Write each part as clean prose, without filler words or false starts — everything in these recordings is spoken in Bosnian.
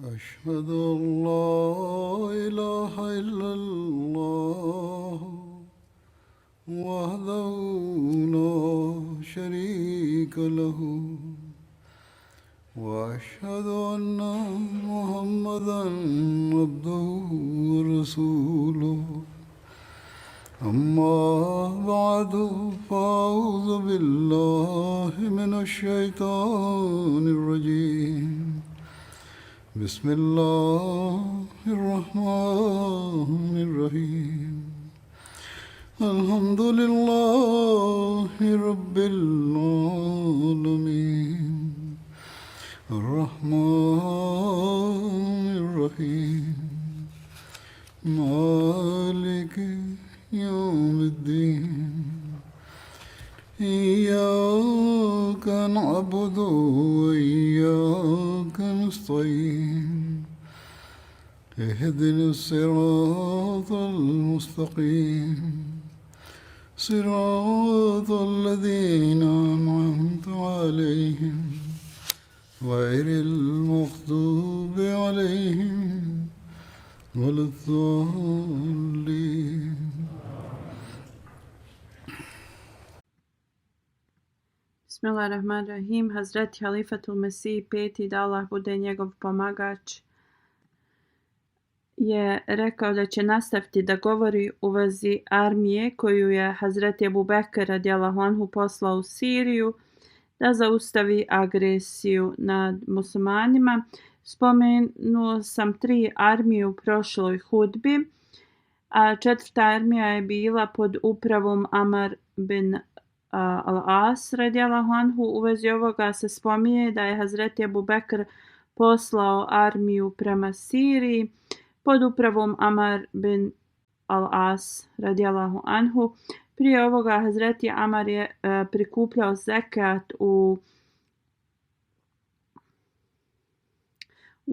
أشهد أن لا إله إلا الله وحده لا شريك له وأشهد أن محمدا عبده ورسوله أما بعد فأعوذ بالله من الشيطان الرجيم بسم الله الرحمن الرحيم الحمد لله رب العالمين الرحمن الرحيم مالك يوم الدين إياك نعبد وإياك نستعين اهدنا الصراط المستقيم صراط الذين أنعمت عليهم غير المغضوب عليهم ولا الضالين. Bismillahirrahmanirrahim. Hazreti Halifatul Mesih peti, da Allah bude njegov pomagač, je rekao da će nastaviti da govori u vezi armije koju je Hazreti Ebu Bekr radijallahu anhu poslao u Siriju da zaustavi agresiju nad muslimanima. Spomenuo sam 3 armije u prošloj hudbi, a 4. armija je bila pod upravom Amar bin al-As radijallahu anhu. U vezi ovoga se spominje da je Hazreti Ebu Bekr poslao armiju prema Siriji pod upravom Amar bin al-As radijallahu anhu. Prije ovoga Hazreti Amar je prikupljao zekat u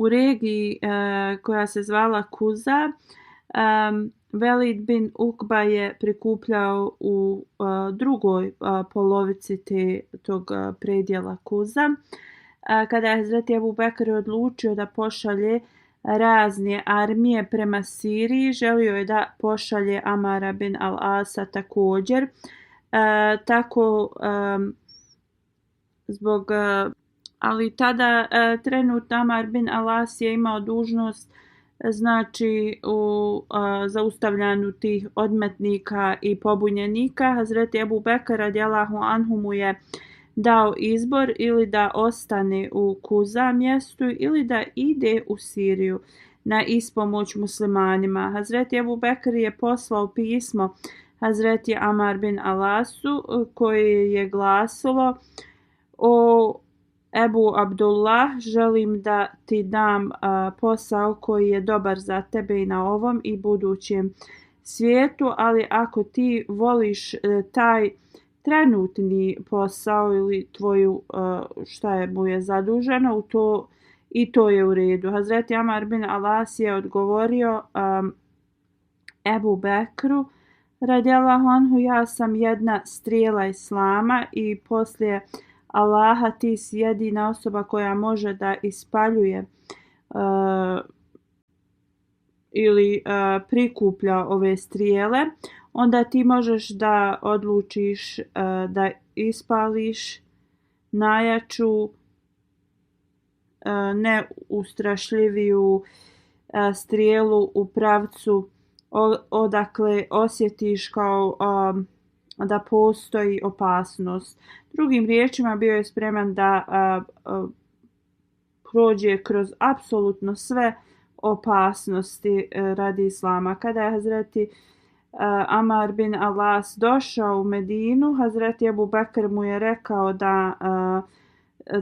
regiji koja se zvala Kuza. Velid bin Ukba je prikupljao u drugoj polovici tog predjela Kuza. Kada je Hazreti Ebu Bekr odlučio da pošalje razne armije prema Siriji, želio je da pošalje Amara bin al-Asa također. Ali tada trenutno Amar bin al-As je imao dužnost u zaustavljanju tih odmetnika i pobunjenika. Hazreti Ebu Bekr radijallahu anhu mu je dao izbor ili da ostane u Kuza mjestu ili da ide u Siriju na ispomoć muslimanima. Hazreti Ebu Bekr je poslao pismo Hazreti Amar bin al-Asu koje je glasilo: o Ebu Abdullah, želim da ti dam posao koji je dobar za tebe i na ovom i budućem svijetu, ali ako ti voliš taj trenutni posao ili tvoju šta mu je zaduženo, i to je u redu. Hazreti Amar bin al-As je odgovorio Ebu Bekru radijallahu anhu: ja sam jedna strijela Islama i poslije Allaha ti si jedina osoba koja može da ispaljuje ili prikuplja ove strijele. Onda ti možeš da odlučiš da ispališ najjaču, neustrašljiviju strijelu u pravcu odakle osjetiš kao da postoji opasnost. Drugim riječima, bio je spreman da prođe kroz apsolutno sve opasnosti radi Islama. Kada je Hazreti Amar bin al-As došao u Medinu, Hazreti Ebu Bekr mu je rekao da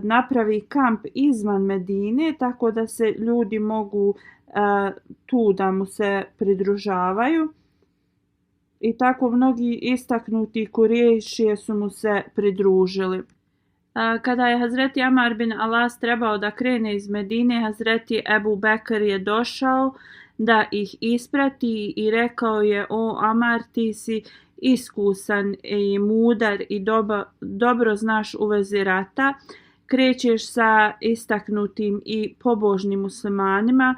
napravi kamp izvan Medine tako da se ljudi mogu tu da mu se pridružavaju. I tako mnogi istaknuti Kurejšije su mu se pridružili. Kada je Hazreti Amar bin al-As trebao da krene iz Medine, Hazreti Ebu Bekr je došao da ih isprati i rekao je: o Amar, ti si iskusan i mudar i dobro znaš u vezi rata. krećeš sa istaknutim i pobožnim muslimanima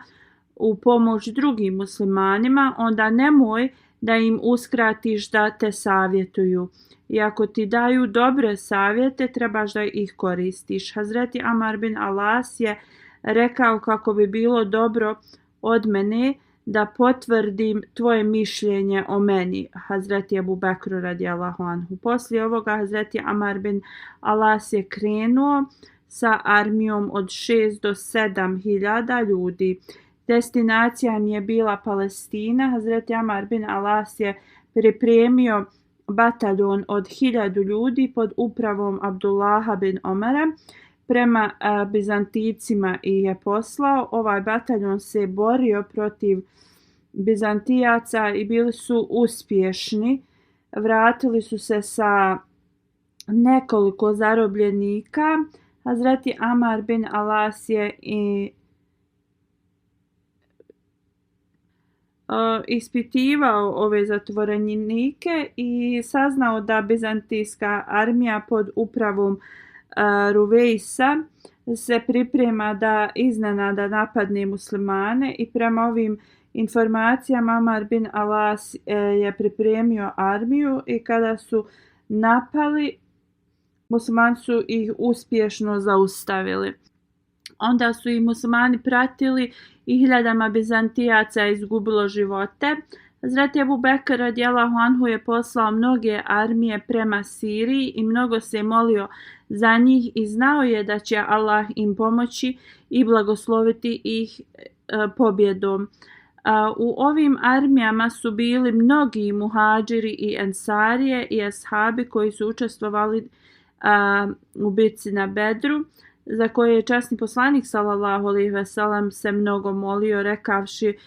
u pomoć drugim muslimanima, onda nemoj da im uskratiš da te savjetuju. I ako ti daju dobre savjete, trebaš da ih koristiš. Hazreti Amar bin Alas je rekao kako bi bilo dobro od mene da potvrdim tvoje mišljenje o meni, Hazreti Ebu Bekru radijallahu anhu. Poslije ovoga Hazreti Amar bin Alas je krenuo sa armijom od 6 do 7 hiljada ljudi. Destinacija im je bila Palestina. Hazreti Amar bin Alas je pripremio bataljon od 1000 ljudi pod upravom Abdullaha bin Omara prema Bizanticima i je poslao. Ovaj bataljon se borio protiv Bizantijaca i bili su uspješni. Vratili su se sa nekoliko zarobljenika. Hazreti Amar bin Alas je ispitivao ove zatvorenike i saznao da bizantijska armija pod upravom Ruvejsa se priprema da iznenada napadne muslimane i prema ovim informacijama Amar bin Alas je pripremio armiju i kada su napali, muslimani su ih uspješno zaustavili. Onda su ih muslimani pratili i hiljadama Bizantijaca je izgubilo živote. Hazreti Ebu Bekr radijallahu anhu je poslao mnoge armije prema Siriji i mnogo se molio za njih i znao je da će Allah im pomoći i blagosloviti ih pobjedom. U ovim armijama su bili mnogi muhadžiri i ensarije i ashabi koji su učestvovali u bitci na Bedru, za koje je časni poslanik sallallahu alejhi ve sellem se mnogo molio rekavši: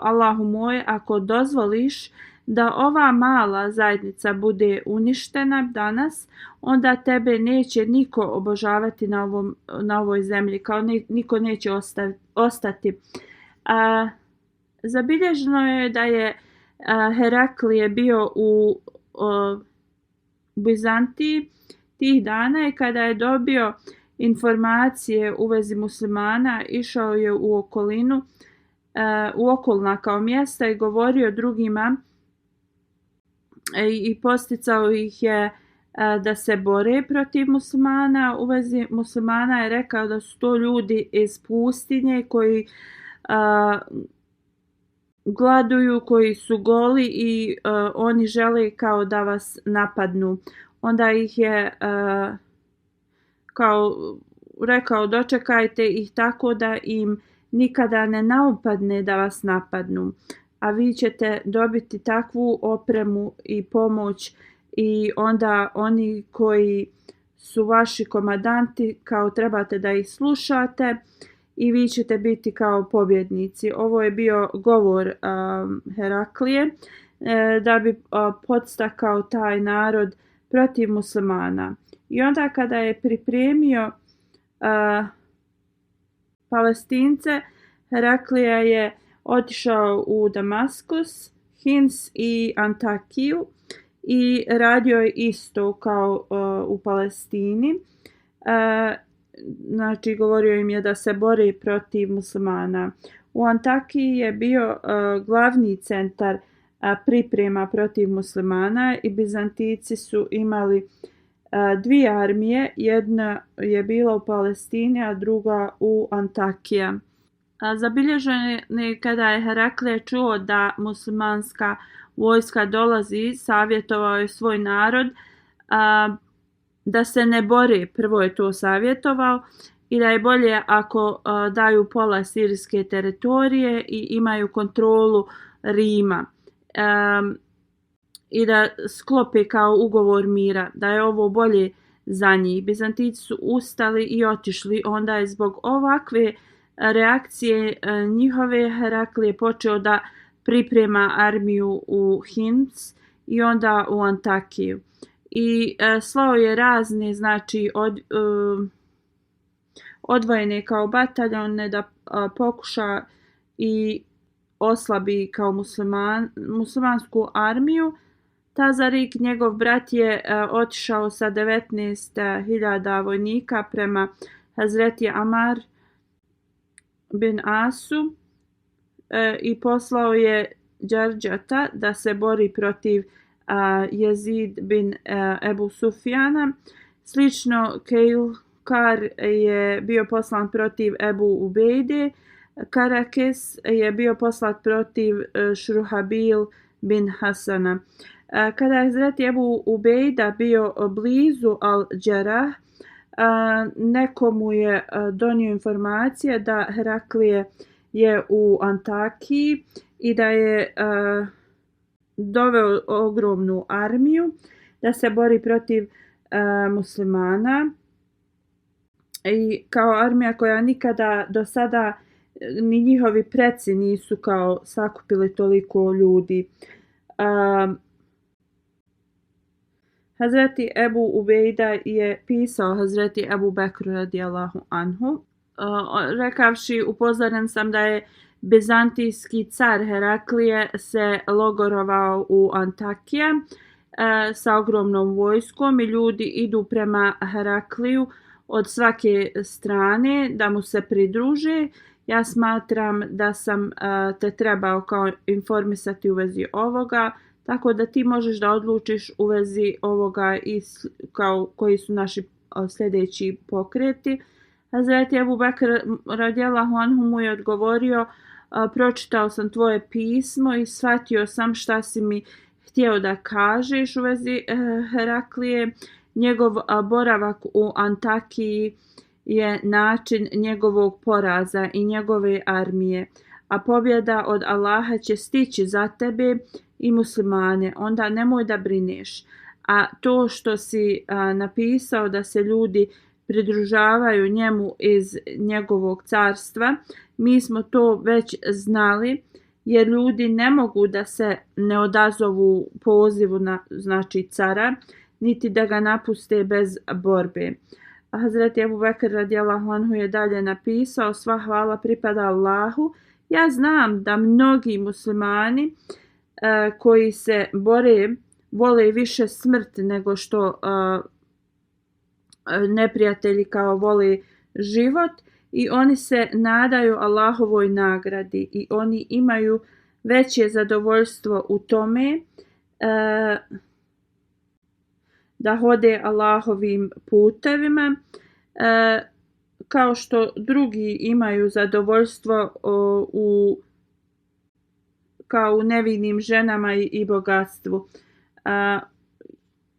Allahu moj, ako dozvoliš da ova mala zajednica bude uništena danas, onda tebe neće niko obožavati na ovoj zemlji, kao niko neće ostati. Zabilježeno je da je Heraklije bio u Bizantiji tih dana i kada je dobio informacije u vezi muslimana, išao je u okolinu, u okolna kao mjesta i govorio drugima i posticao ih je da se bore protiv muslimana. U vezi muslimana je rekao da su to ljudi iz pustinje koji gladuju, koji su goli i oni žele kao da vas napadnu. Onda ih je kao rekao: dočekajte ih tako da im nikada ne naupadne da vas napadnu, a vi ćete dobiti takvu opremu i pomoć i onda oni koji su vaši komandanti kao trebate da ih slušate i vi ćete biti kao pobjednici. Ovo je bio govor Heraklije da bi podstakao taj narod protiv muslimana. I onda kada je pripremio Palestince, Heraklija je otišao u Damaskus, Hins i Antakiju i radio je isto kao u Palestini. Znači govorio im je da se bori protiv muslimana. U Antakiji je bio glavni centar priprema protiv muslimana i Bizantijci su imali dvije armije, jedna je bila u Palestini, a druga u Antakija. Zabilježeno je kada je Heraklije čuo da muslimanska vojska dolazi, savjetovao je svoj narod da se ne bori, prvo je to savjetovao, i da je bolje ako daju pola sirijske teritorije i imaju kontrolu Rima. I da sklope kao ugovor mira, da je ovo bolje za njih. Bizantici su ustali i otišli. Onda je zbog ovakve reakcije njihove Heraklije počeo da priprema armiju u Hins i onda u Antakiju. I slao je razne, znači odvojene kao bataljone da pokuša i oslabi kao muslimansku armiju. Tazarik, njegov brat je otišao sa 19.000 vojnika prema Hazreti Amar bin Asu i poslao je Đarđata da se bori protiv Jezid bin Ebu Sufjana. Slično, Keilkar je bio poslan protiv Ebu Ubejde. Karakes je bio poslat protiv Šruhabil bin Hasana. Kada je Hazreti Ebu Ubejda bio blizu Al-Đarah, nekomu je donio informacije da Heraklije je u Antakiji i da je doveo ogromnu armiju da se bori protiv muslimana, i kao armija koja nikada do sada ni njihovi preci nisu kao sakupili toliko ljudi. Hazreti Ebu Ubejda je pisao Hazreti Ebu Bekru radijallahu anhu, rekavši: upozoren sam da je bizantijski car Heraklije se logorovao u Antakija sa ogromnom vojskom i ljudi idu prema Herakliju od svake strane da mu se pridruže. Ja smatram da sam te trebao kao informisati u vezi ovoga, tako da ti možeš da odlučiš u vezi ovoga i kao koji su naši sljedeći pokreti. Hazreti Ebu Bekr radijallahu anhu mu je odgovorio: pročitao sam tvoje pismo i shvatio sam šta si mi htio da kažeš u vezi Heraklije. Njegov boravak u Antakiji je način njegovog poraza i njegove armije, a pobjeda od Allaha će stići za tebe i muslimane, onda nemoj da brineš. A to što si napisao da se ljudi pridružavaju njemu iz njegovog carstva, mi smo to već znali, jer ljudi ne mogu da se ne odazovu pozivu znači cara, niti da ga napuste bez borbe. Hazreti Ebu Bekr radijallahu anhu je dalje napisao: sva hvala pripada Allahu. Ja znam da mnogi muslimani koji se bore vole više smrt nego što neprijatelji kao vole život, i oni se nadaju Allahovoj nagradi i oni imaju veće zadovoljstvo u tome da hode Allahovim putevima, kao što drugi imaju zadovoljstvo kao u nevinim ženama i bogatstvu.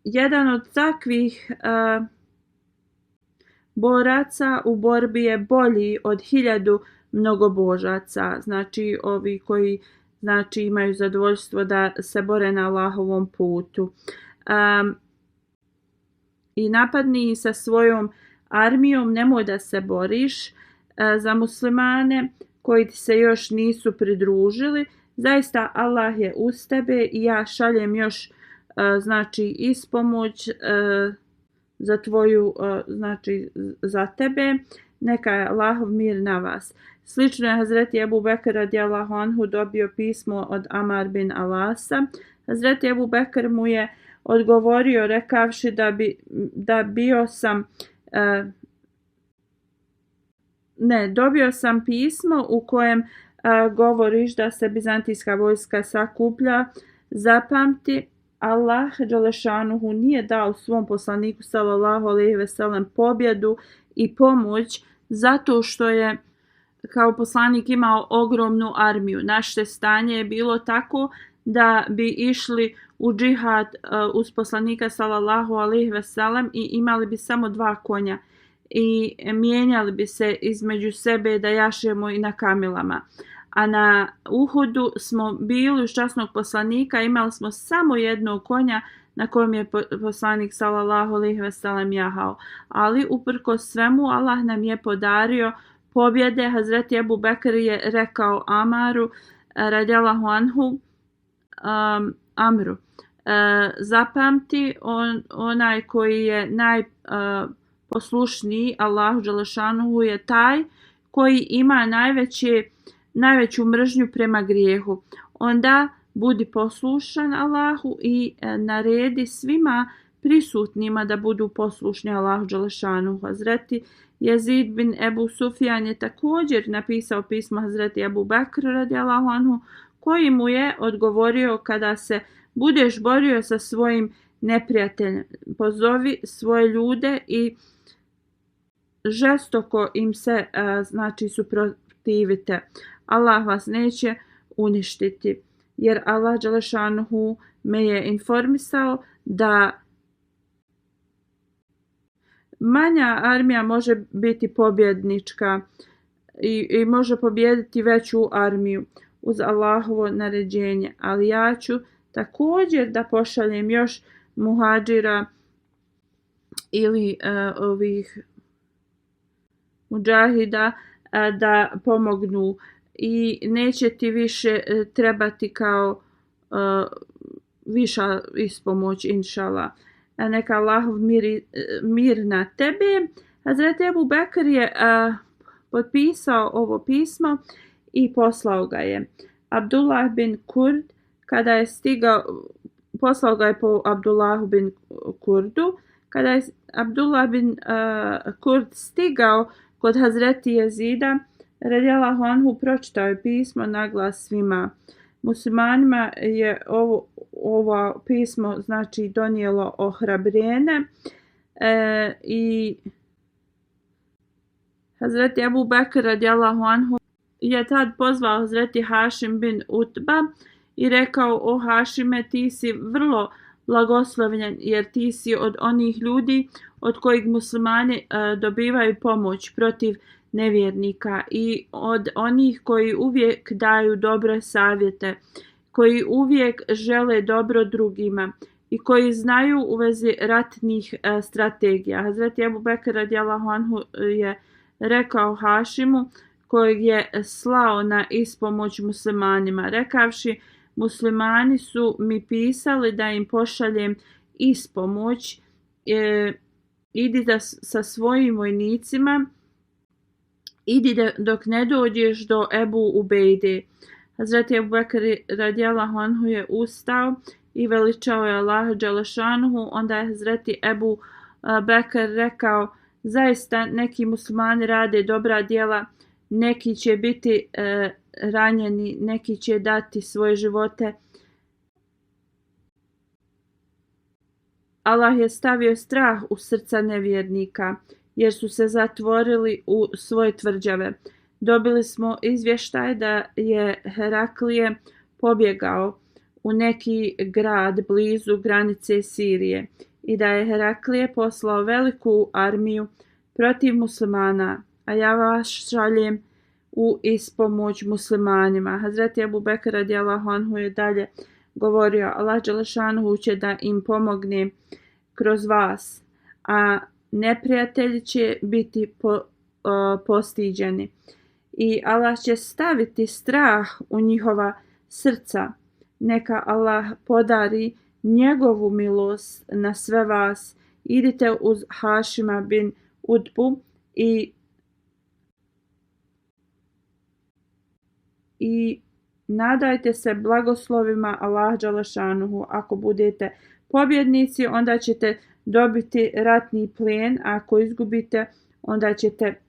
Jedan od takvih boraca u borbi je bolji od 1000 mnogobožaca, znači ovi koji znači imaju zadovoljstvo da se bore na Allahovom putu. I napadni sa svojom armijom, nemoj da se boriš za muslimane koji ti se još nisu pridružili. Zaista Allah je uz tebe i ja šaljem još znači ispomoć za tvoju, znači za tebe. Neka je Allahov mir na vas. Slično je Hazreti Ebu Bekr radijallahu anhu dobio pismo od Amar bin Alasa. Hazreti Ebu Bekr mu je odgovorio rekavši dobio sam pismo u kojem govoriš da se bizantijska vojska sakuplja. Zapamti, Allah dželešanuhu nije dao svom poslaniku sallallahu alejhi ve sellem pobjedu i pomoć zato što je kao poslanik imao ogromnu armiju. Naše stanje je bilo tako da bi išli u džihad uz poslanika sallallahu alejhi ve sellem i imali bi samo 2 konja i mijenjali bi se između sebe da jašemo i na kamilama. A na Uhudu smo bili uz časnog poslanika, imali smo samo 1 konja na kojem je poslanik sallallahu alejhi ve sellem jahao. Ali uprkos svemu Allah nam je podario pobjede. Hazreti Ebu Bekr je rekao Amaru radijallahu anhu, Amru, zapamti, onaj koji je najposlušniji Allahu dželešanuhu je taj koji ima najveću mržnju prema grijehu. Onda budi poslušan Allahu i naredi svima prisutnima da budu poslušni Allahu dželešanu. Hazreti Jezid bin Ebu Sufjan je također napisao pismo Hazreti Ebu Bekru radijallahu anhu, koji mu je odgovorio: kada se budeš borio sa svojim neprijateljem, pozovi svoje ljude i žestoko im se suprotivite. Allah vas neće uništiti, jer Allah dželešanuhu me je informisao da manja armija može biti pobjednička i može pobijediti veću armiju uz Allahovo naređenje, ali ja ću također da pošaljem još muhadžira ili ovih muđahida da pomognu i neće ti više trebati kao viša ispomoć, inšallah. Neka Allahov mir na tebe. Hazreti Ebu Bekr je potpisao ovo pismo i poslao ga je. Abdullah bin Kurd, kada je stigao, poslao ga je po Abdullahu bin Kurdu. Kada je Abdullah bin Kurd stigao kod Hazreti Jezida radijallahu anhu, pročitao je pismo na glas svima. Muslimanima je ovo pismo donijelo ohrabrenje i Hazreti Ebu Bekr radijallahu anhu je tad pozvao Hazreti Hašim bin Utba i rekao: o Hašime, ti si vrlo blagoslovljen, jer ti si od onih ljudi od kojih muslimani dobivaju pomoć protiv nevjernika i od onih koji uvijek daju dobre savjete, koji uvijek žele dobro drugima i koji znaju u vezi ratnih strategija. Hazreti Ebu Bekr radijallahu anhu je rekao Hašimu, kojeg je slao na ispomoć muslimanima, rekavši: muslimani su mi pisali da im pošaljem ispomoć, idi sa svojim vojnicima, idi dok ne dođeš do Ebu Ubejde. Hazreti Ebu Bekr radijallahu anhu je ustao i veličao je Allaha dželešanuhu. Onda je Hazreti Ebu Bekr rekao: zaista neki muslimani rade dobra djela, neki će biti ranjeni, neki će dati svoje živote. Allah je stavio strah u srca nevjernika, jer su se zatvorili u svoje tvrđave. Dobili smo izvještaj da je Heraklije pobjegao u neki grad blizu granice Sirije i da je Heraklije poslao veliku armiju protiv muslimana, a ja vas šaljem u ispomoć muslimanima. Hazreti Ebu Bekr radijallahu anhu je dalje govorio: Allah dželešanuhu će da im pomogne kroz vas, a neprijatelji će biti postiđeni i Allah će staviti strah u njihova srca. Neka Allah podari njegovu milost na sve vas. Idite uz Hašima bin Utbu i nadajte se blagoslovima Allah dželešanuhu. Ako budete pobjednici, onda ćete dobiti ratni plijen, a ako izgubite, onda ćete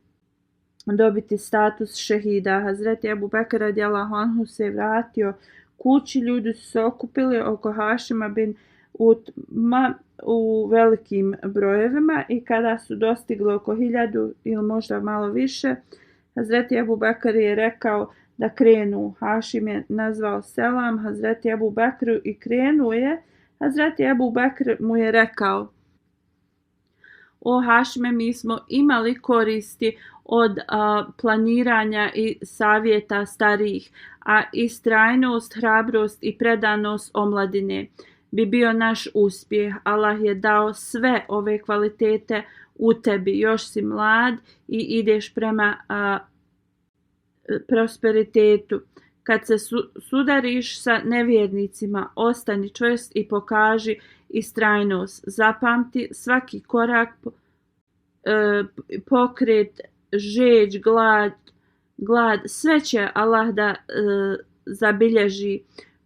dobiti status šehida. Hazreti Ebu Bekr radijallahu anhu se vratio kući, ljudi su se okupili oko Hašima bin Utma u velikim brojevima i kada su dostigli oko 1000 ili možda malo više, Hazreti Ebu Bekr je rekao da krenu. Hašim je nazvao selam Hazreti Ebu Bekru i krenuo je. Hazreti Ebu Bekr mu je rekao: o Hašime, mi smo imali koristi od planiranja i savjeta starijih, a istrajnost, hrabrost i predanost omladine bi bio naš uspjeh. Allah je dao sve ove kvalitete u tebi. Još si mlad i ideš prema prosperitetu. Kad se sudariš sa nevjernicima, ostani čvrst i pokaži istrajnost. Zapamti svaki korak, pokret, žeđ, glad, sve će Allah da zabilježi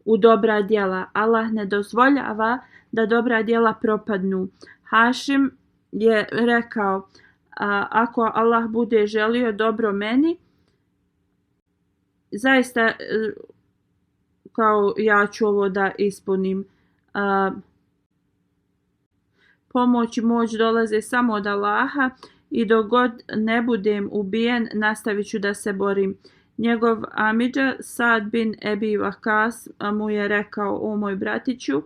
u dobra djela. Allah ne dozvoljava da dobra djela propadnu. Hašim je rekao, ako Allah bude želio dobro meni, zaista kao ja ću ovo da ispunim. Pomoć i moć dolaze samo od Allaha i dok god ne budem ubijen, nastavit ću da se borim. Njegov amidža Sad bin Ebi Vakas mu je rekao, o moj bratiću,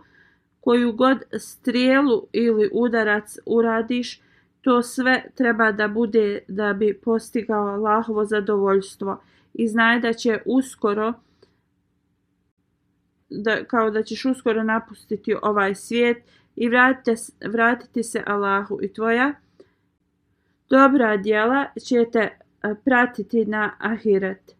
koju god strijelu ili udarac uradiš, to sve treba da bude da bi postigao Allahovo zadovoljstvo. I znaj da će uskoro, da ćeš uskoro napustiti ovaj svijet i vratiti se Allahu i tvoja dobra djela će te pratiti na ahiret.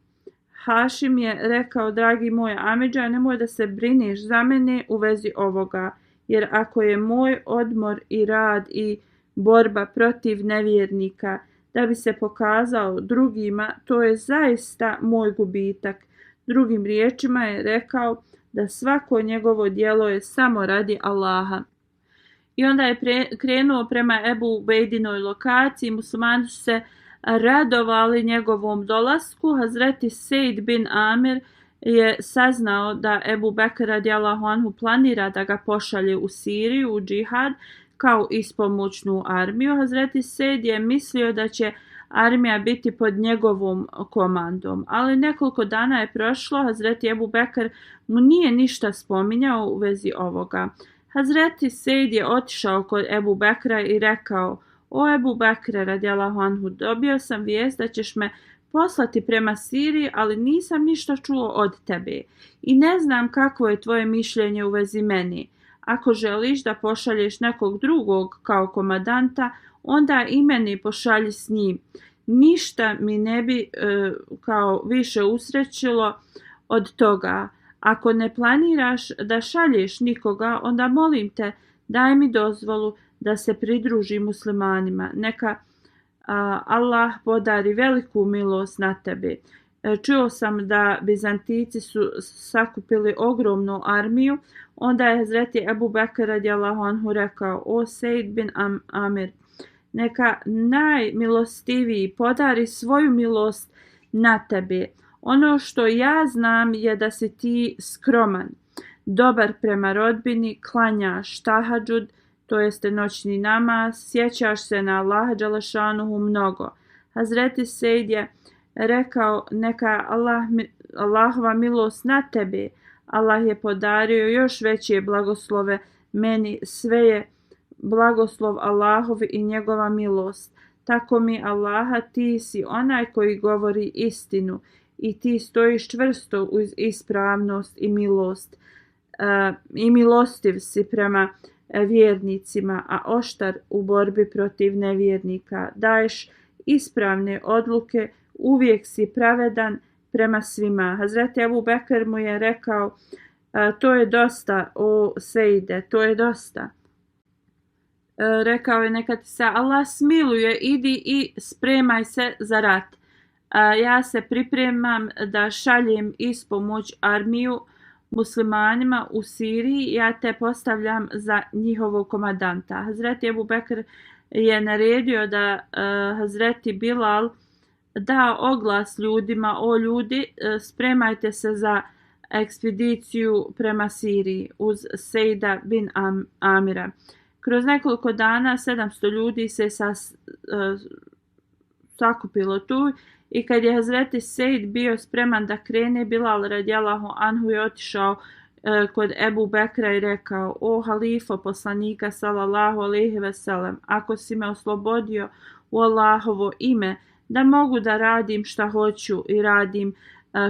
Hašim je rekao, dragi moj amidža, nemoj da se brineš za mene u vezi ovoga, jer ako je moj odmor i rad i borba protiv nevjernika da bi se pokazao drugima, to je zaista moj gubitak. Drugim riječima je rekao da svako njegovo djelo je samo radi Allaha. I onda je krenuo prema Ebu Ubejdinoj lokaciji. Muslimani su se radovali njegovom dolasku. Hazreti Sejd bin Amir je saznao da Ebu Bekr radijallahu anhu planira da ga pošalje u Siriju, u džihad, kao ispomoćnu armiju. Hazreti Sejd je mislio da će armija biti pod njegovom komandom. Ali nekoliko dana je prošlo, Hazreti Ebu Bekr mu nije ništa spominjao u vezi ovoga. Hazreti Sejd je otišao kod Ebu Bekra i rekao, o Ebu Bekre radijallahu anhu, dobio sam vijest da ćeš me poslati prema Siriji, ali nisam ništa čuo od tebe i ne znam kakvo je tvoje mišljenje u vezi meni. Ako želiš da pošalješ nekog drugog kao komadanta, onda i meni pošalji s njim. Ništa mi ne bi kao više usrećilo od toga. Ako ne planiraš da šalješ nikoga, onda molim te, daj mi dozvolu da se pridružim muslimanima. Neka Allah podari veliku milost na tebe. Čuo sam da Bizantijci su sakupili ogromnu armiju. Onda je Hazreti Ebu Bekr radijallahu anhu rekao, o Sejd bin Amir, neka najmilostiviji podari svoju milost na tebe. Ono što ja znam je da si ti skroman, dobar prema rodbini, klanjaš tahadžud, to jeste noćni namaz, sjećaš se na Allaha dželešanuhu mnogo. Hazreti Sejd je rekao, neka Allahova milost na tebe. Allah je podario još veće blagoslove meni, sve je blagoslov Allahov i njegova milost. Tako mi Allaha, ti si onaj koji govori istinu i ti stojiš čvrsto uz ispravnost i milost. I milostiv si prema vjernicima, a oštar u borbi protiv nevjernika. Daješ ispravne odluke, uvijek si pravedan prema svima. Hazreti Ebu Bekr mu je rekao, to je dosta, o Sejde, to je dosta. Rekao je, neka ti se Allah smiluje, idi i spremaj se za rat. Ja se pripremam da šaljem ispomoć armiju muslimanima u Siriji, ja te postavljam za njihovog komadanta. Hazreti Ebu Bekr je naredio da Hazreti Bilal da oglas ljudima, o ljudi, spremajte se za ekspediciju prema Siriji uz Sejda bin Amira. Kroz nekoliko dana 700 ljudi se sakupilo tu i kad je Hazreti Sejd bio spreman da krene, Bilal radijallahu anhu je otišao kod Ebu Bekra i rekao, o halifo poslanika sallallahu alejhi ve sellem, ako si me oslobodio u Allahovo ime da mogu da radim šta hoću i radim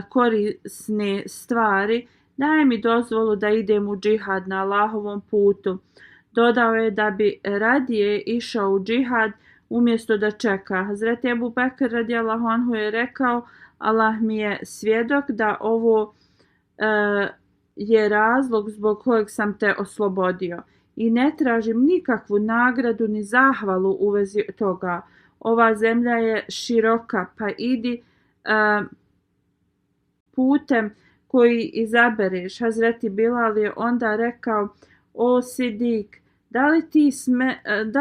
korisne stvari, daj mi dozvolu da idem u džihad na Allahovom putu. Dodao je da bi radije išao u džihad umjesto da čeka. Hazreti Ebu Bekr radijallahu anhu je rekao, Allah mi je svjedok da ovo je razlog zbog kojeg sam te oslobodio i ne tražim nikakvu nagradu ni zahvalu u vezi toga. Ova zemlja je široka, pa idi putem koji izabereš. Hazreti Bilal je onda rekao: O Sidik, da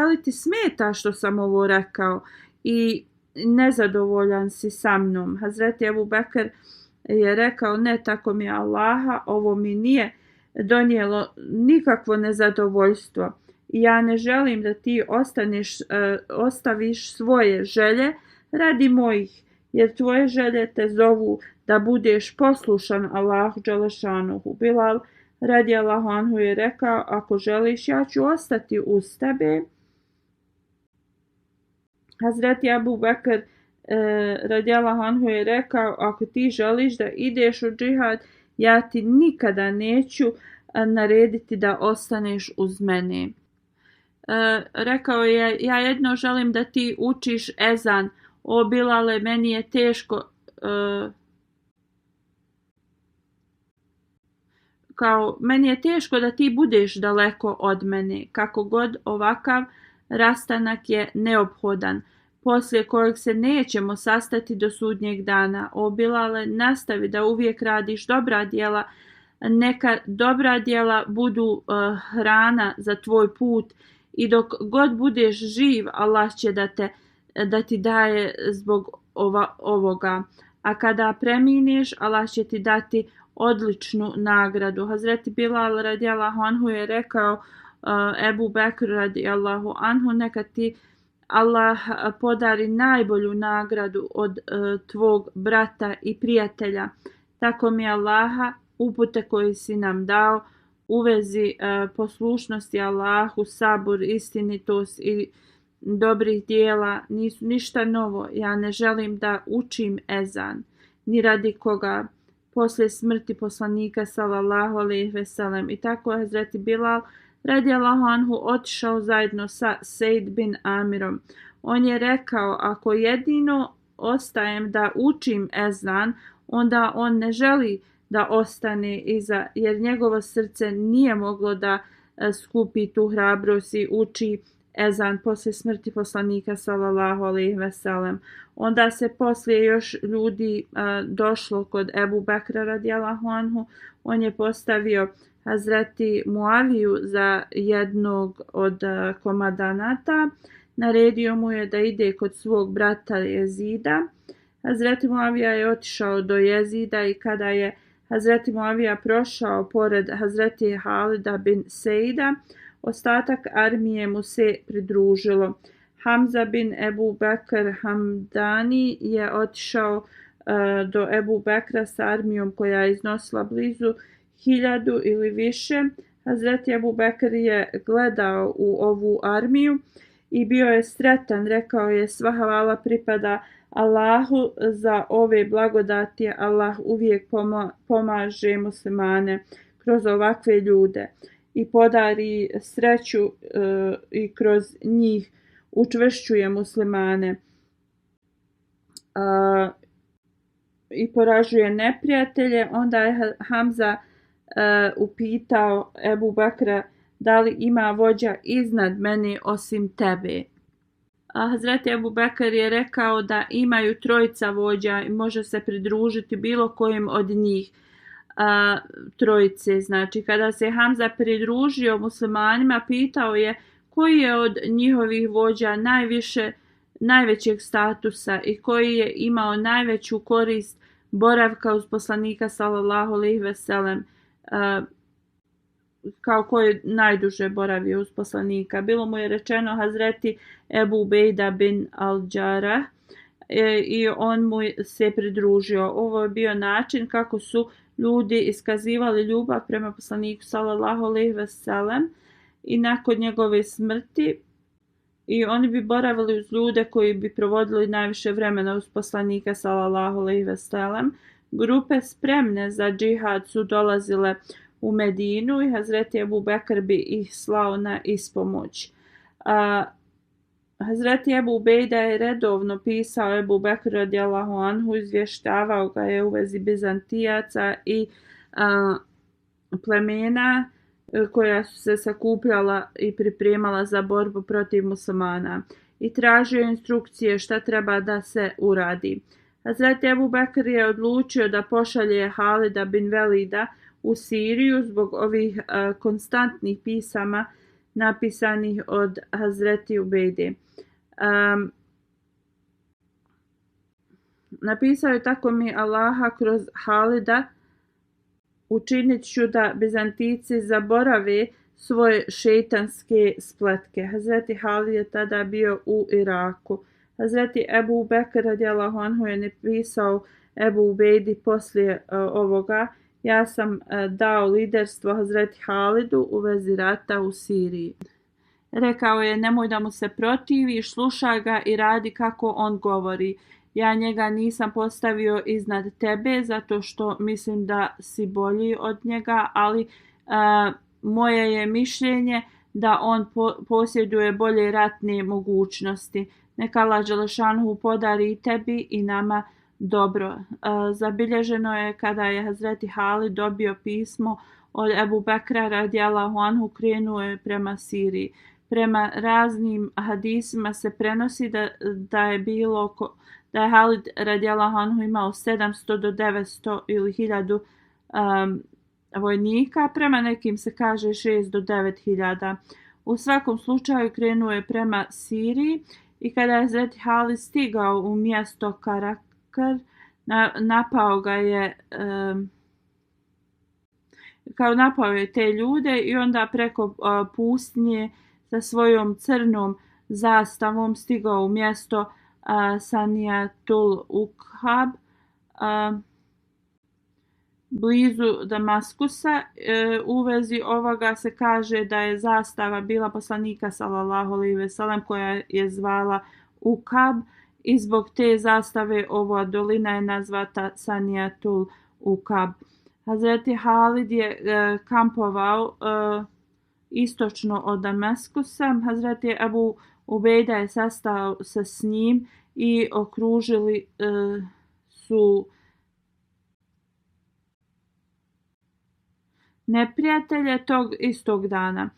li ti smeta što sam ovo rekao i nezadovoljan si sa mnom? Hazreti Ebu Bekr je rekao: Ne, tako mi je Allaha, ovo mi nije donijelo nikakvo nezadovoljstvo. Ja ne želim da ti ostaviš svoje želje radi mojih, jer tvoje želje te zovu da budeš poslušan Allahu dželešanuhu. Bilal radijallahu anhu je rekao: Ako želiš, ja ću ostati uz tebe. Hazreti Abu Bekr radijallahu anhu je rekao: Ako ti želiš da ideš u džihad, ja ti nikada neću narediti da ostaneš uz mene. Rekao je: Ja jedno želim da ti učiš ezan. O Bilale, meni je teško meni je teško da ti budeš daleko od mene. Kako god, ovakav rastanak je neophodan, poslije kojeg se nećemo sastati do sudnjeg dana. O Bilale, nastavi da uvijek radiš dobra djela. Neka dobra djela budu hrana za tvoj put i dok god budeš živ, Allah će da ti daje zbog ovoga. A kada premineš, Allah će ti dati odličnu nagradu. Hazreti Bilal radijallahu anhu je rekao Ebu Bekr radijallahu anhu: Neka ti Allah podari najbolju nagradu od tvog brata i prijatelja. Tako mi Allaha, upute koji si nam dao u vezi poslušnosti Allahu, sabur, istinitost i dobrih dijela nisu ništa novo. Ja ne želim da učim ezan ni radi koga poslije smrti poslanika sallallahu alejhi ve sellem. I tako je Hazreti Bilal radijallahu anhu otišao zajedno sa Sejd bin Amirom. On je rekao: Ako jedino ostajem da učim ezan, onda on ne želi da ostane iza, jer njegovo srce nije moglo da skupi tu hrabrost i uči ezan poslije smrti poslanika sallallahu alejhi ve sellem. Onda se poslije još ljudi došlo kod Ebu Bekra radijallahu anhu. On je postavio Hazreti Muaviju za jednog od komandanata. Naredio mu je da ide kod svog brata Jezida. Hazreti Muavija je otišao do Jezida i kada je Hazreti Muavija prošao pored Hazreti Halida bin Seida, ostatak armije mu se pridružilo. Hamza bin Ebu Bekr Hamdani je otišao do Ebu Bekra s armijom koja je iznosila blizu 1000 ili više. Hazreti Ebu Bekr je gledao u ovu armiju i bio je sretan. Rekao je: Sva hvala pripada Allahu za ove blagodati. Allah uvijek pomaže muslimane kroz ovakve ljude i podari sreću i kroz njih učvršćuje muslimane i poražuje neprijatelje. Onda je Hamza upitao Ebu Bekra: Da li ima vođa iznad mene osim tebe? Hazreti Ebu Bekr je rekao da imaju 3 vođa i može se pridružiti bilo kojim od njih trojice. Znači, kada se Hamza pridružio muslimanima, pitao je koji je od njihovih vođa najvećeg statusa i koji je imao najveću korist boravka uz poslanika sallallahu alejhi ve sellem, kao ko je najduže boravio uz poslanika. Bilo mu je rečeno Hazreti Ebu Ubejda bin al-Džarah i on mu se pridružio. Ovo je bio način kako su ljudi iskazivali ljubav prema poslaniku sallallahu alejhi ve sellem i nakon njegove smrti, i oni bi boravili uz ljude koji bi provodili najviše vremena uz poslanika sallallahu alejhi ve sellem. Grupe spremne za džihad su dolazile u Medinu i Hazreti Ebu Bekr bi ih slao na ispomoć. Hazreti Ebu Ubejda je redovno pisao Ebu Bekr radijallahu anhu, izvještavao ga je u vezi Bizantijaca i plemena koja su se sakupljala i pripremala za borbu protiv muslimana i tražio instrukcije šta treba da se uradi. Hazreti Ebu Bekr je odlučio da pošalje Halida bin Velida u Siriju zbog ovih konstantnih pisama napisanih od Hazreti Ubejde. Napisao je: tako mi Allaha, kroz Halida učinit ću da Bizantici zaborave svoje šejtanske spletke. Hazreti Halid je tada bio u Iraku. Hazreti Ebu Bekr radijallahu anhu je napisao Ebu Ubejdi poslije ovoga: ja sam dao liderstvo Hazreti Halidu u vezi rata u Siriji. Rekao je: nemoj da mu se protiviš, slušaj ga i radi kako on govori. Ja njega nisam postavio iznad tebe zato što mislim da si bolji od njega, ali moje je mišljenje da on posjeduje bolje ratne mogućnosti. Neka Allah dželešanu podari i tebi i nama dobro. Zabilježeno je kada je Hazreti Halid dobio pismo od Ebu Bekra radijallahu anhu, krenuo je prema Siriji. Prema raznim hadisima se prenosi da je Halid radijallahu anhu imao 700 do 900 ili 1000 vojnika, prema nekim se kaže 6 do 9000. U svakom slučaju krenuo je prema Siriji i kada je Hazreti Halid stigao u mjesto Karakar, napao je te ljude i onda preko pustinje sa svojom crnom zastavom stigao u mjesto Sanijatul Ukhab blizu Damaskusa. U vezi ovoga se kaže da je zastava bila poslanika sallallahu alejhi ve sellem koja je zvala Ukhab i zbog te zastave ova dolina je nazvata Sanijatul Ukhab. Hazreti Halid je kampovao istočno od Damaskusa. Hazreti Ebu Ubejda je sastao se s njim i okružili su neprijatelje tog istog dana.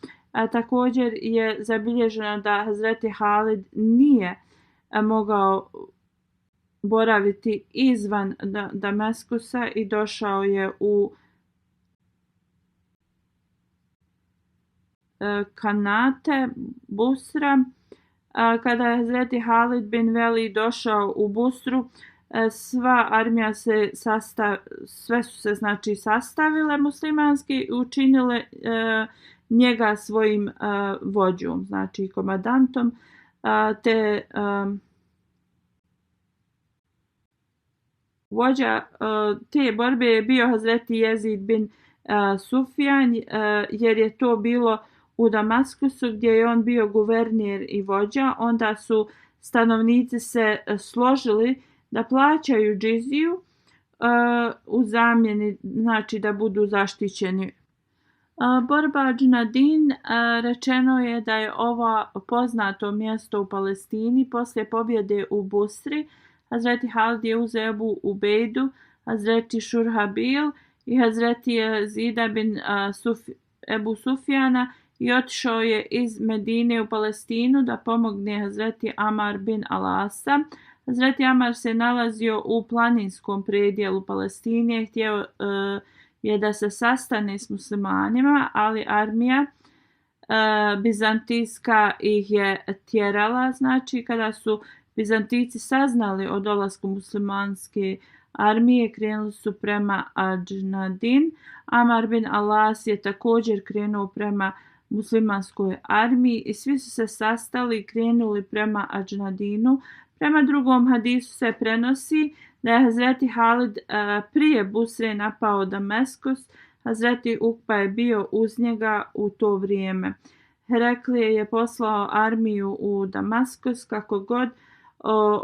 Također je zabilježeno da Hazreti Halid nije mogao boraviti izvan Damaskusa i došao je u Kanate Busra. Kada je Hazreti Halid bin Velid došao u Busru, sve su se znači sastavile muslimanski i učinile njega svojim vođom, znači komandantom vođa te borbe je bio Hazreti Jezid bin Sufjan, jer je to bilo u Damaskusu gdje je on bio guverner i vođa. Onda su stanovnici se složili da plaćaju džiziju u zamjeni, znači da budu zaštićeni. Borba Džnadin, rečeno je da je ovo poznato mjesto u Palestini. Poslije pobjede u Busri, Hazreti Halid je uzeo Ebu Ubejdu, Hazreti Šurhabil i Hazreti Jezida bin Ebu Sufjana i otišao je iz Medine u Palestinu da pomogne Hazreti Amar bin Alasa. Hazreti Amar se nalazio u planinskom predjelu Palestine, htio je da se sastane s muslimanima, ali armija bizantijska ih je tjerala. Znači, kada su Bizantijci saznali o dolasku muslimanske armije, krenuli su prema Džnadin. Amar bin Alas je također krenuo prema muslimanskoj armiji i svi su se sastali i krenuli prema Džnadinu. Prema drugom hadisu se prenosi da je Hazreti Halid prije Busre napao Damaskus. Hazreti Ukba je bio uz njega u to vrijeme. Heraklije je poslao armiju u Damaskus. Kako god,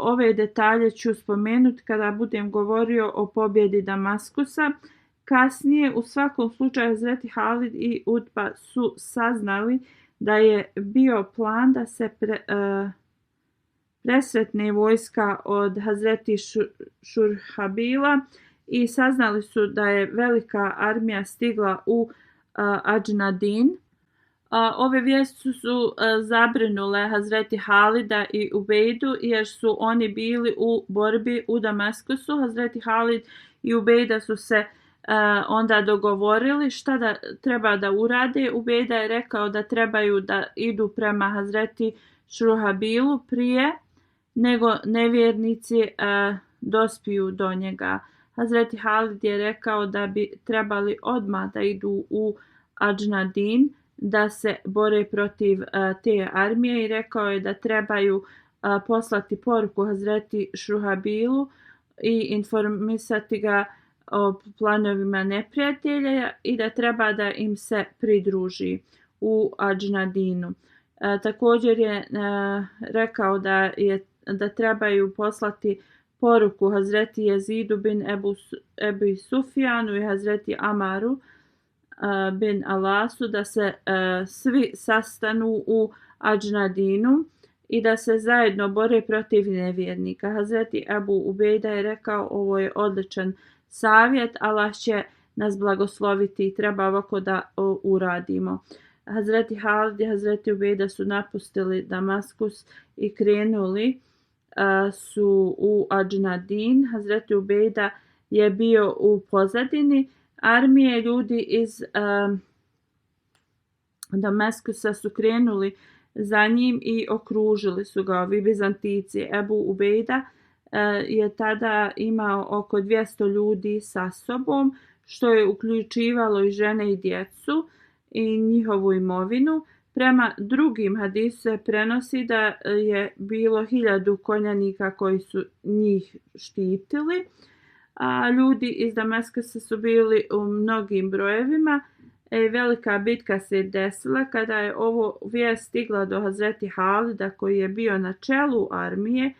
ove detalje ću spomenuti kada budem govorio o pobjedi Damaskusa. Kasnije, u svakom slučaju, Hazreti Halid i Utba su saznali da je bio plan da se presretne vojska od Hazreti Šurhabila i saznali su da je velika armija stigla u Džnadin. Ove vijesti su zabrinule Hazreti Halida i Ubejdu jer su oni bili u borbi u Damaskusu. Hazreti Halid i Ubejda su se onda dogovorili šta da treba da urade. Ubejda je rekao da trebaju da idu prema Hazreti Šruhabilu prije nego nevjernici dospiju do njega. Hazreti Halid je rekao da bi trebali odmah da idu u Adžnadin da se bore protiv te armije i rekao je da trebaju poslati poruku Hazreti Šruhabilu i informisati ga o planovima neprijatelja i da treba da im se pridruži u Adžnadinu. Također je rekao da trebaju poslati poruku Hazreti Jezidu bin Ebu Sufjanu i Hazreti Amaru bin Alasu da se svi sastanu u Adžnadinu i da se zajedno bore protiv nevjernika. Hazreti Ebu Ubejda je rekao ovo je odličan savjet, Allah će nas blagosloviti i treba ovako da uradimo. Hazreti Halid i Hazreti Ubejda su napustili Damaskus i krenuli su u Adžnadin. Hazreti Ubejda je bio u pozadini armije. Ljudi iz Damaskusa su krenuli za njim i okružili su ga ovi Bizantijci. Ebu Ubejda je tada imao oko 200 ljudi sa sobom, što je uključivalo i žene i djecu i njihovu imovinu. Prema drugim hadisu se prenosi da je bilo 1000 konjanika koji su njih štitili, a ljudi iz Damaskusa su bili u mnogim brojevima. Velika bitka se desila kada je ovo vijest stigla do Hazreti Halida koji je bio na čelu armije.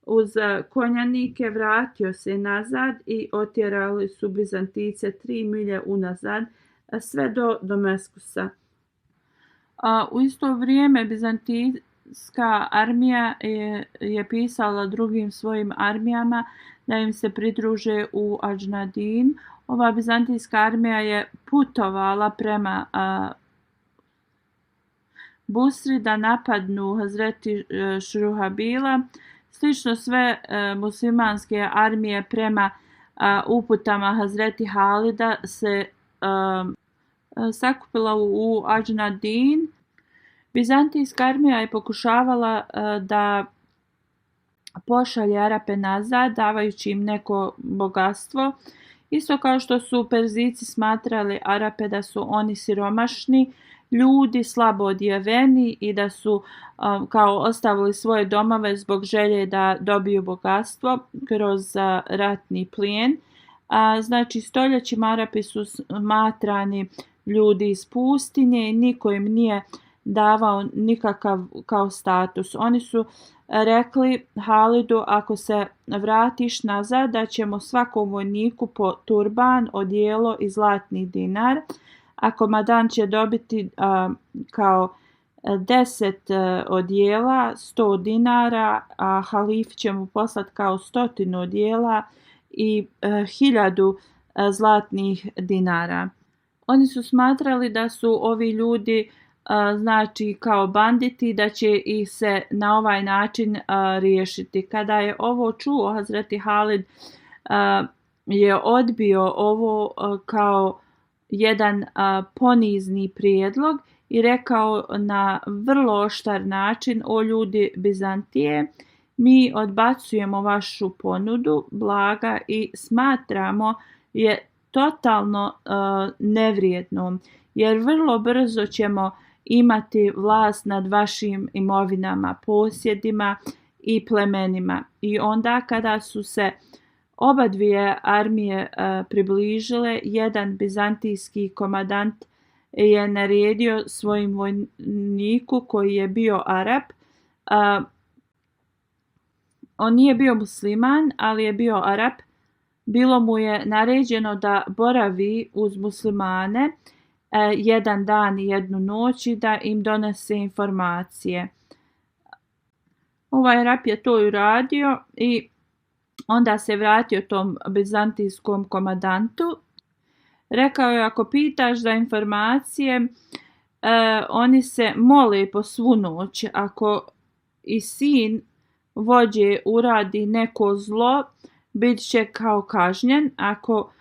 Uz konjanike vratio se nazad i otjerali su Bizantice 3 milje unazad sve do Damaskusa. U isto vrijeme Bizantijska armija je pisala drugim svojim armijama da im se pridruže u Adžnadin. Ova Bizantijska armija je putovala prema Busri da napadnu Hazreti Šruhabila. Slično sve muslimanske armije prema uputama Hazreti Halida se sakupila u Adžnadin. Bizantijska armija je pokušavala da pošalje Arape nazad, davajući im neko bogatstvo. Isto kao što su Perzijci smatrali Arape da su oni siromašni ljudi, slabo odjeveni i da su kao ostavili svoje domove zbog želje da dobiju bogatstvo kroz ratni plijen. Znači stoljećima Arapi su smatrani ljudi iz pustinje i niko im nije davao nikakav kao status. Oni su rekli Halidu ako se vratiš nazad da ćemo svakom vojniku po turban, odijelo i zlatni dinar, a komadant će dobiti kao 10 odijela, 100 dinara, a halif će mu poslati kao 100 odijela i 1000 zlatnih dinara. Oni su smatrali da su ovi ljudi znači kao banditi, da će ih se na ovaj način riješiti. Kada je ovo čuo, Hazreti Halid je odbio ovo kao jedan ponizni prijedlog i rekao na vrlo oštar način: o ljudi Bizantije, mi odbacujemo vašu ponudu blaga i smatramo je totalno nevrijednom, jer vrlo brzo ćemo imati vlast nad vašim imovinama, posjedima i plemenima. I onda kada su se oba dvije armije približile, jedan bizantijski komandant je naredio svojim vojniku koji je bio Arap. On nije bio musliman, ali je bio Arap. Bilo mu je naređeno da boravi uz muslimane jedan dan i jednu noć i da im donese informacije. Ovaj Arap je to uradio i onda se vratio tom bizantijskom komandantu. Rekao je: ako pitaš za informacije, oni se mole po svu noć. Ako i sin vođe uradi neko zlo, bit će kao kažnjen. Ako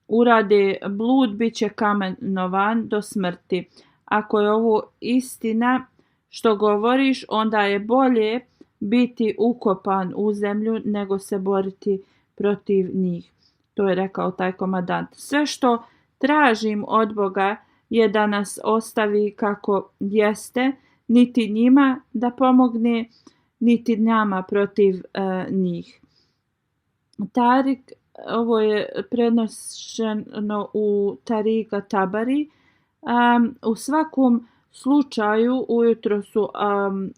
urade blud, bit će kamenovan do smrti. Ako je ovo istina što govoriš, onda je bolje biti ukopan u zemlju nego se boriti protiv njih. To je rekao taj komandant. Sve što tražim od Boga je da nas ostavi kako jeste, niti njima da pomogne, niti nama protiv njih. Tarik, ovo je prenošeno u Tariga Tabari. U svakom slučaju ujutro su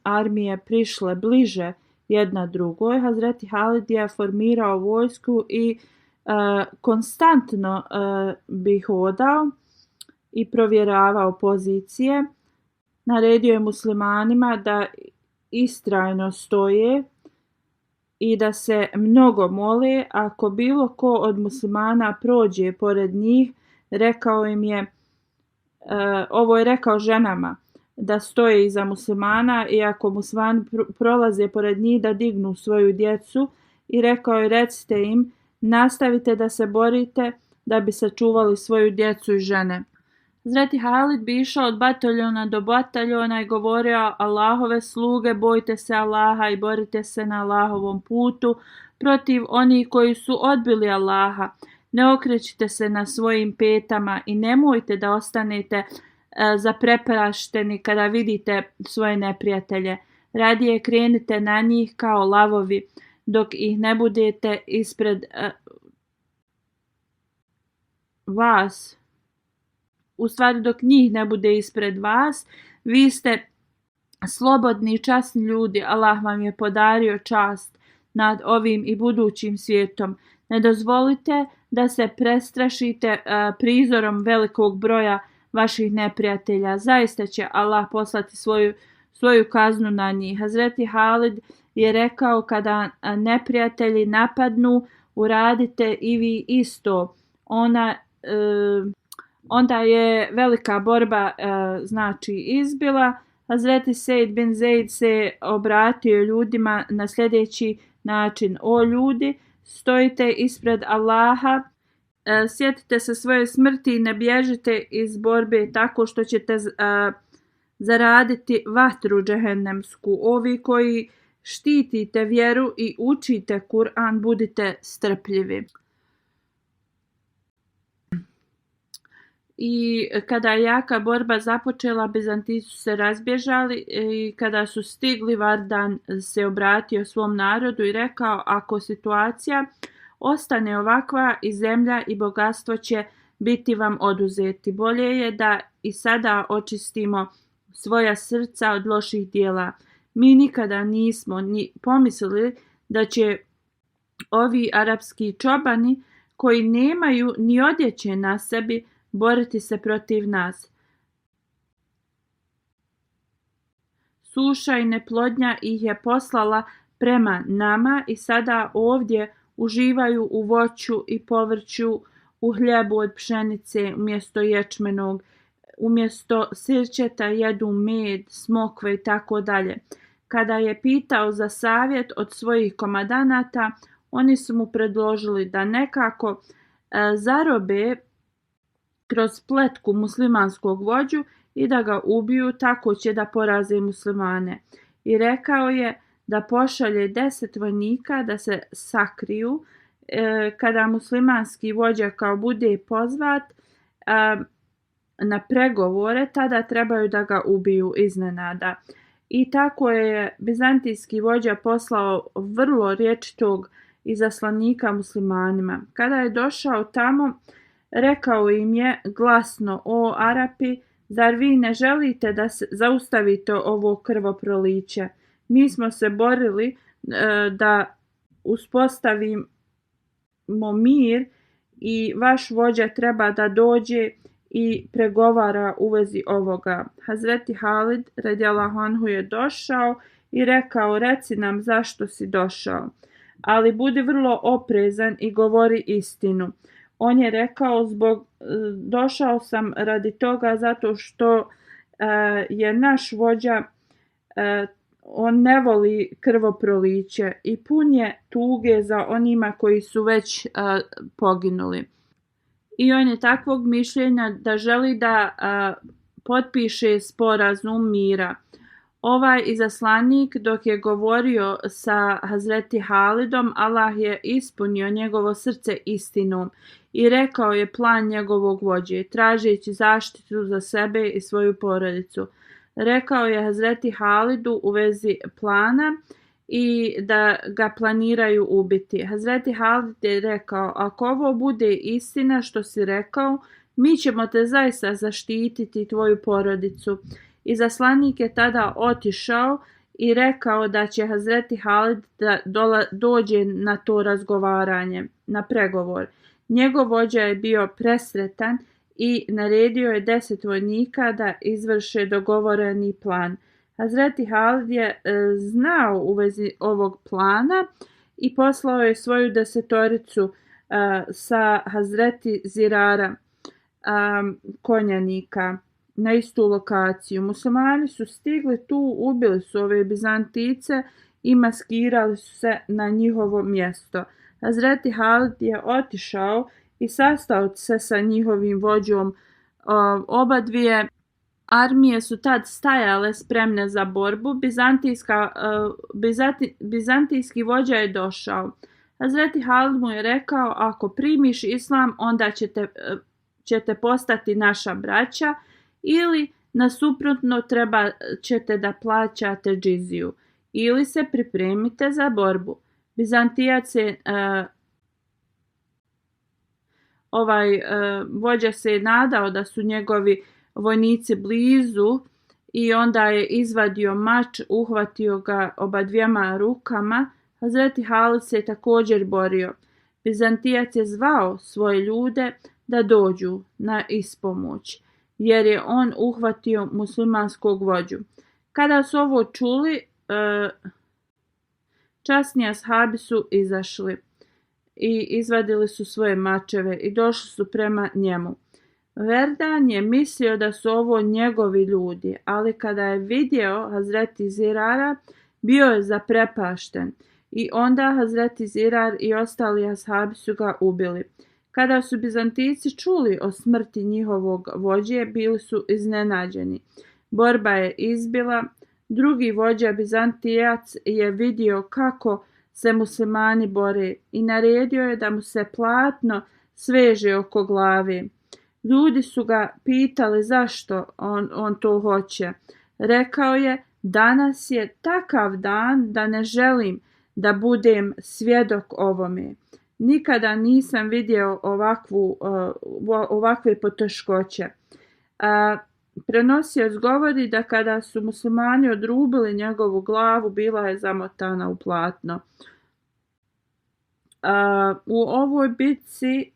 armije prišle bliže jedna drugoj. Hazreti Halid je formirao vojsku i konstantno bi hodao i provjeravao pozicije. Naredio je muslimanima da istrajno stoje i da se mnogo mole. Ako bilo ko od muslimana prođe pored njih, rekao im je, ovo je rekao ženama, da stoje iza muslimana i ako muslimani prolaze pored njih da dignu svoju djecu, i rekao je, recite im, nastavite da se borite da bi sačuvali svoju djecu i žene. Hazreti Halid bi išao od bataljona do bataljona i govorio, Allahove sluge, bojte se Allaha i borite se na Allahovom putu protiv onih koji su odbili Allaha. Ne okrećite se na svojim petama i nemojte da ostanete zaprepašteni kada vidite svoje neprijatelje. Radije krenite na njih kao lavovi, dok ih ne budete ispred vas. U stvari, dok njih ne bude ispred vas, vi ste slobodni i časni ljudi. Allah vam je podario čast nad ovim i budućim svijetom. Ne dozvolite da se prestrašite prizorom velikog broja vaših neprijatelja. Zaista će Allah poslati svoju kaznu na njih. Hazreti Halid je rekao, kada neprijatelji napadnu, uradite i vi isto. Onda je velika borba izbila. Hazreti Sejd bin Zeid se obratio ljudima na sljedeći način. O ljudi, stojite ispred Allaha, sjetite se svoje smrti i ne bježite iz borbe tako što ćete zaraditi vatru džehennemsku. Ovi koji štitite vjeru i učite Kur'an, budite strpljivi. I kada je jaka borba započela, Bizantinci su se razbježali i kada su stigli, Vardan se obratio svom narodu i rekao, ako situacija ostane ovakva, i zemlja i bogatstvo će biti vam oduzeti. Bolje je da i sada očistimo svoja srca od loših dijela. Mi nikada nismo ni pomislili da će ovi arapski čobani koji nemaju ni odjeće na sebi boriti se protiv nas. Suša i neplodnja ih je poslala prema nama i sada ovdje uživaju u voću i povrću, u hljebu od pšenice umjesto ječmenog, umjesto sirćeta jedu med, smokve i tako dalje. Kada je pitao za savjet od svojih komandanata, oni su mu predložili da nekako zarobe kroz pletku muslimanskog vođu i da ga ubiju, tako će da poraze muslimane. I rekao je da pošalje 10 vojnika da se sakriju. Kada muslimanski vođa kao bude pozvat na pregovore, tada trebaju da ga ubiju iznenada. I tako je bizantijski vođa poslao vrlo rječitog izaslanika muslimanima. Kada je došao tamo, rekao im je glasno, o Arapi, zar vi ne želite da zaustavite ovo krvoproliće? Mi smo se borili da uspostavimo mir i vaš vođa treba da dođe i pregovara u vezi ovoga. Hazreti Halid radijallahu anhu je došao i rekao, reci nam zašto si došao, ali budi vrlo oprezan i govori istinu. On je rekao, došao sam radi toga zato što je naš vođa, on ne voli krvoproliće i pun je tuge za onima koji su već poginuli. I on je takvog mišljenja da želi da potpiše sporazum mira. Ovaj izaslanik dok je govorio sa Hazreti Halidom, Allah je ispunio njegovo srce istinom i rekao je plan njegovog vođe, tražeći zaštitu za sebe i svoju porodicu. Rekao je Hazreti Halidu u vezi plana i da ga planiraju ubiti. Hazreti Halid je rekao, ako ovo bude istina što si rekao, mi ćemo te zaista zaštititi tvoju porodicu. Izaslanik je tada otišao i rekao da će Hazreti Halid da dođe na to razgovaranje, na pregovor. Njegov vođa je bio presretan i naredio je 10 vojnika da izvrše dogovoreni plan. Hazreti Halid je znao u vezi ovog plana i poslao je svoju desetoricu sa Hazreti Zirara, konjanika, na istu lokaciju. Muslimani su stigli tu, ubili su ove Bizantice i maskirali su se na njihovo mjesto. Hazreti Halid je otišao i sastao se sa njihovim vođom. Oba dvije armije su tad stajale spremne za borbu. Bizantijski vođa je došao. Hazreti Halid mu je rekao, ako primiš islam, onda ćete postati naša braća, ili nasuprotno treba ćete da plaćate džiziju, ili se pripremite za borbu. Bizantijac je vođa se je nadao da su njegovi vojnici blizu i onda je izvadio mač, uhvatio ga oba dvijema rukama. Hazreti Halid se je također borio. Bizantijac je zvao svoje ljude da dođu na ispomoć, jer je on uhvatio muslimanskog vođu. Kada su ovo čuli, časni ashabi su izašli i izvadili su svoje mačeve i došli su prema njemu. Verdan je mislio da su ovo njegovi ljudi, ali kada je vidio Hazreti Zirara, bio je zaprepašten i onda Hazreti Zirar i ostali ashabi su ga ubili. Kada su Bizantijci čuli o smrti njihovog vođe, bili su iznenađeni. Borba je izbila. Drugi vođa Bizantijac je vidio kako se muslimani bore i naredio je da mu se platno sveže oko glave. Ljudi su ga pitali zašto on to hoće. Rekao je, danas je takav dan da ne želim da budem svjedok ovome. Nikada nisam vidio ovakve poteškoće. Prenosioc govori da kada su muslimani odrubili njegovu glavu, bila je zamotana u platno. U ovoj bitci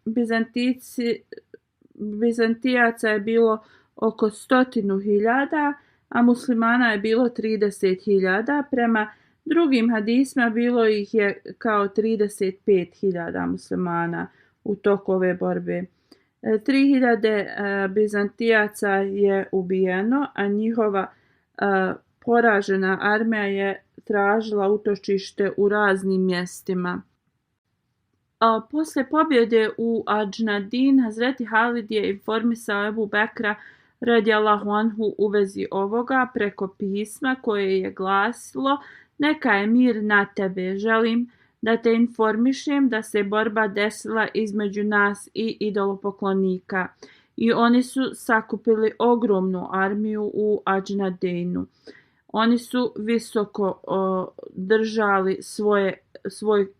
Bizantijaca je bilo oko 100.000, a muslimana je bilo 30.000. Prema drugim hadisma bilo ih je kao 35.000 muslimana u toku ove borbe. 3.000 Bizantijaca je ubijeno, a njihova poražena armija je tražila utočište u raznim mjestima. Posle pobjede u Adžnadin, Hazreti Halid je informisao Ebu Bekra radijallahu anhu u vezi ovoga preko pisma koje je glasilo: neka je mir na tebe, želim da te informišem da se borba desila između nas i idolopoklonika i oni su sakupili ogromnu armiju u Adžnadinu. Oni su visoko držali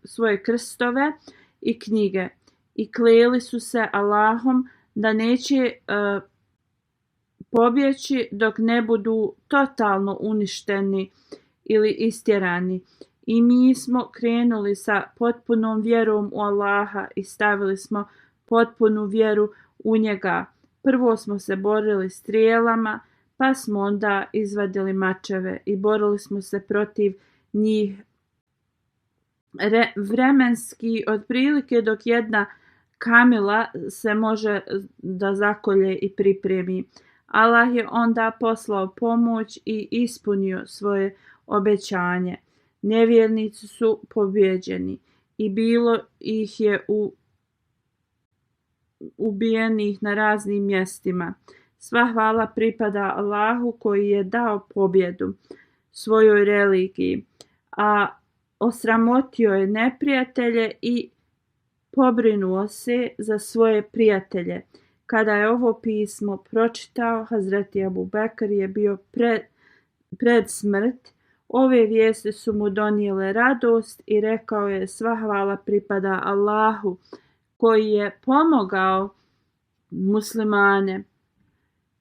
svoje krstove i knjige i kleli su se Allahom da neće pobjeći dok ne budu totalno uništeni ili istjerani. I mi smo krenuli sa potpunom vjerom u Allaha i stavili smo potpunu vjeru u njega. Prvo smo se borili strijelama, pa smo onda izvadili mačeve i borili smo se protiv njih vremenski otprilike dok jedna kamila se može da zakolje i pripremi. Allah je onda poslao pomoć i ispunio svoje obećanje. Nevjernici su pobjeđeni i bilo ih je ubijenih na raznim mjestima. Sva hvala pripada Allahu koji je dao pobjedu svojoj religiji, a osramotio je neprijatelje i pobrinuo se za svoje prijatelje. Kada je ovo pismo pročitao, Hazreti Abu Bekr je bio pred smrt. Ove vijesti su mu donijele radost i rekao je: sva hvala pripada Allahu koji je pomogao muslimane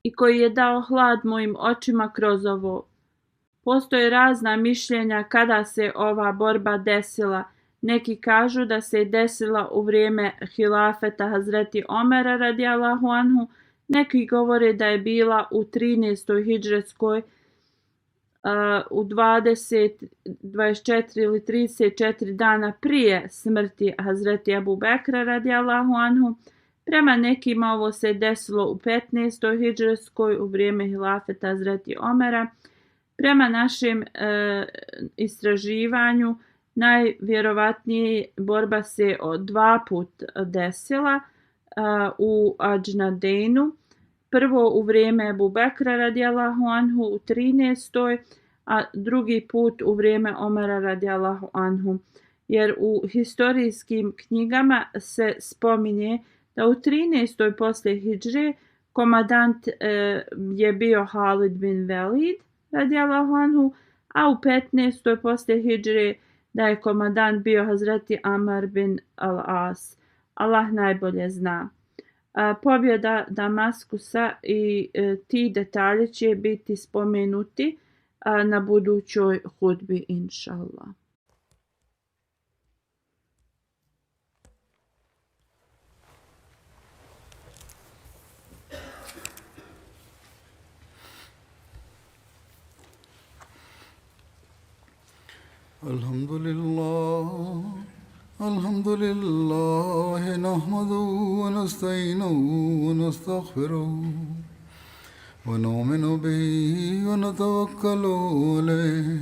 i koji je dao hlad mojim očima kroz ovo. Postoje razna mišljenja kada se ova borba desila. Neki kažu da se desila u vrijeme hilafeta Hazreti Omera radijallahu anhu, neki govore da je bila u 13. hidžretskoj, u 20, 24 ili 34 dana prije smrti Hazreti Abu Bekra radijallahu anhu. Prema nekima ovo se desilo u 15. hidžretskoj u vrijeme hilafeta Hazreti Omera. Prema našem istraživanju najvjerovatnije borba se dva put desila u Adžnadeinu. Prvo u vrijeme Ebu Bekra radijallahu anhu u 13. a drugi put u vrijeme Omera radijallahu anhu. Jer u historijskim knjigama se spominje da u 13. poslije hidžre komandant je bio Halid bin Velid radijallahu anhu, a u 15. poslije hidžre da je komandant bio Hazreti Amar bin al-As. Allah najbolje zna. Pobjeda Damaskusa i ti detalji će biti spomenuti na budućoj hudbi, inša Allah. الحمد لله نحمده ونستعينه ونستغفره ونؤمن به ونتوكل عليه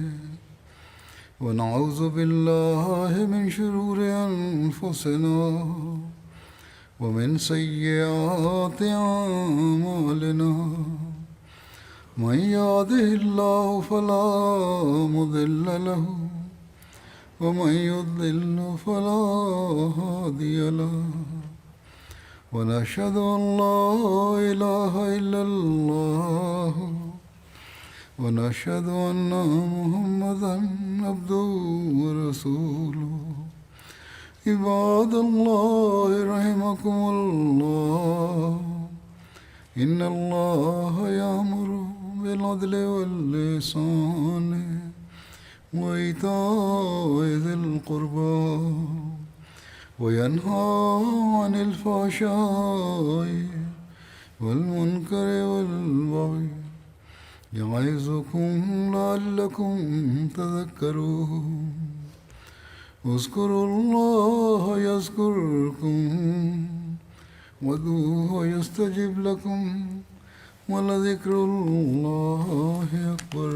ونعوذ بالله من شرور أنفسنا ومن سيئات أعمالنا من يهده الله فلا مضل له ومن يضلل فلا هادي له ونشهد أن لا إله إلا الله ونشهد أن محمدا عبده ورسوله عباد الله رحمكم الله إن الله يأمر بالعدل والإحسان وإيتاء ذي القربى وينهى عن الفحشاء والمنكر والبغي يعظكم لعلكم تذكرون اذكروا الله يذكركم وادعوه يستجب لكم ولذكر الله أكبر.